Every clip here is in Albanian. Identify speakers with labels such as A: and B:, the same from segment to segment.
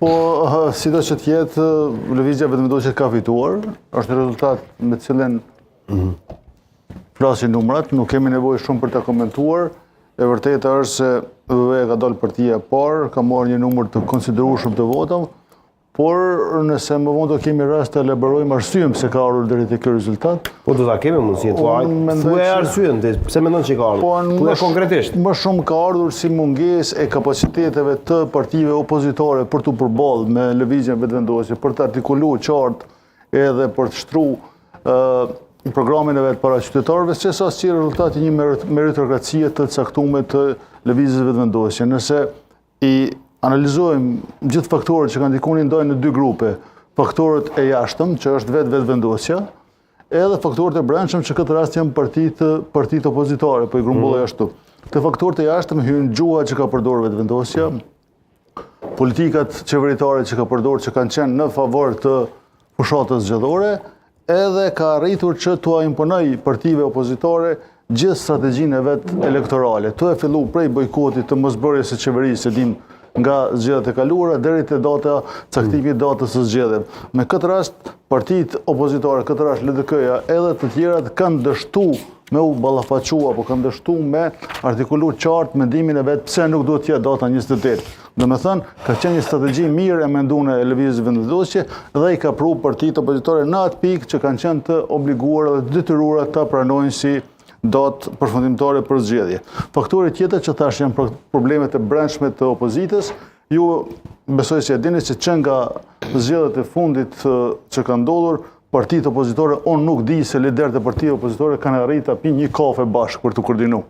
A: Po, sido që të jetë, Lëvizja Vetëvendosje ka fituar, është një rezultat me të cilin flasin numrat, nuk kemi nevojë shumë për ta komentuar. E vërteta është se VV ka dalë partia e parë, ka marrë një numër të konsiderueshëm të votave, por nëse më vonë do kemi rast të elaborojmë arsyen pse ka ardhur deri te ky rezultat.
B: Po do ta kemi mundësinë, thuaj, thuaj arsyen, ti pse mendon që ka ardhur? Po thuaj konkretisht.
A: Më shumë ka ardhur si mungesë e kapaciteteve të partive opozitare për t'u përballë me Lëvizjen Vetëvendosje, për të artikuluar qartë edhe për të shtruar programin e vet para qytetarëve, se sa si rezultat i një meritokracie të caktuar të Lëvizjes Vetëvendosje. Nëse i analizojmë gjithë faktorët që kanë ndikuar, i ndajnë në dy grupe, faktorët e jashtëm, që është vetë Vetëvendosja, edhe faktorët e brendshëm, që këtë rast janë partitë opozitare, po i grumbulloj ashtu. Te faktorët e jashtëm hyn gjuha që ka përdorur Vetëvendosja, politikat qeveritare që ka përdorur që kanë qenë në favor të fushatës zgjedhore, edhe ka arritur që t'ua imponoj partive opozitare gjithë strategjinë e vet elektorale. Tu e fillu prej bojkotit të mosbërjes së qeverisë, e dim nga zgjedhjet e kaluara deri te data caktimi i datës së zgjedhjeve. Me këtë rast partitë opozitare, këtë rast LDK-ja edhe të tjerat kanë dështu me u ballafaqu apo kanë dështu me artikulu qartë mendimin e vet pse nuk duhet të jetë data 28. Domethënë, ka qenë një strategji mirë e menduar e Lëvizjes Vetëvendosje dhe i ka pru partitë opozitare në atë pikë që kanë qenë të obliguara dhe të detyruara ta pranojnë si datë përfundimtare për zgjedhje. Faktori tjetër që thash janë problemet e brendshme të opozitës. Ju besoj se e dini se që nga zgjedhjet e fundit që kanë ndodhur, partitë opozitore, unë nuk di se liderët e partive opozitore kanë arritur ta pinë një kafe bashkë për të koordinu.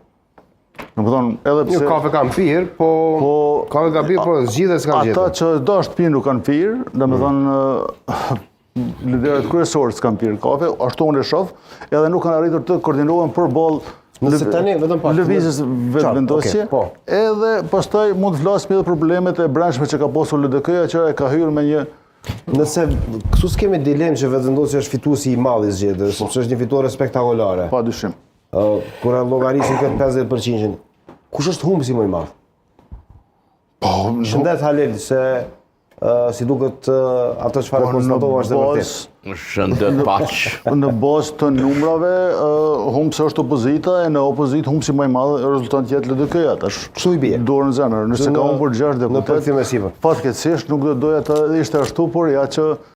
A: Domethënë, edhe
B: pse... Një kafe kanë pirë, po... po kafe kanë pirë, po zgjidhje s'kanë gjetur.
A: Ata që dashtë pinë nuk kanë pirë, domethënë, liderët kryesorë s'kanë pirë kafe, ashtu unë e shoh, edhe nuk kanë arritur të koordinohen përballë
B: Nëse tani vetëm
A: pak Lëvizjes Vetëvendosje, po. Edhe pastaj mund të flasim edhe problemet e brendshme që ka pasur LDK-ja që e ka hyrë me një
B: Nëse këtu s'kemi dilemë që Vetëvendosja është fituesi i madh i zgjedhjeve, po. Sepse është një fitore spektakolare.
A: Pa dyshim.
B: Kur e llogarisim këtë 50%-shin, kush është humbësi më i madh?
A: Po,
B: Shëndet Halil, se si duket ato çfarë po, konstatova është e
C: vërtetë. Shëndet paç.
A: Në bazë të numrave, humbësi është opozita, e në opozitë humbësi më i madh rezulton të jetë LDK-ja tash.
B: Kështu i bie.
A: Dorën në zemër, nëse ka humbur 6 deputetë.
B: Në përkthim e sipër.
A: Fatkeqësisht nuk do doja të ishte ashtu, por ja që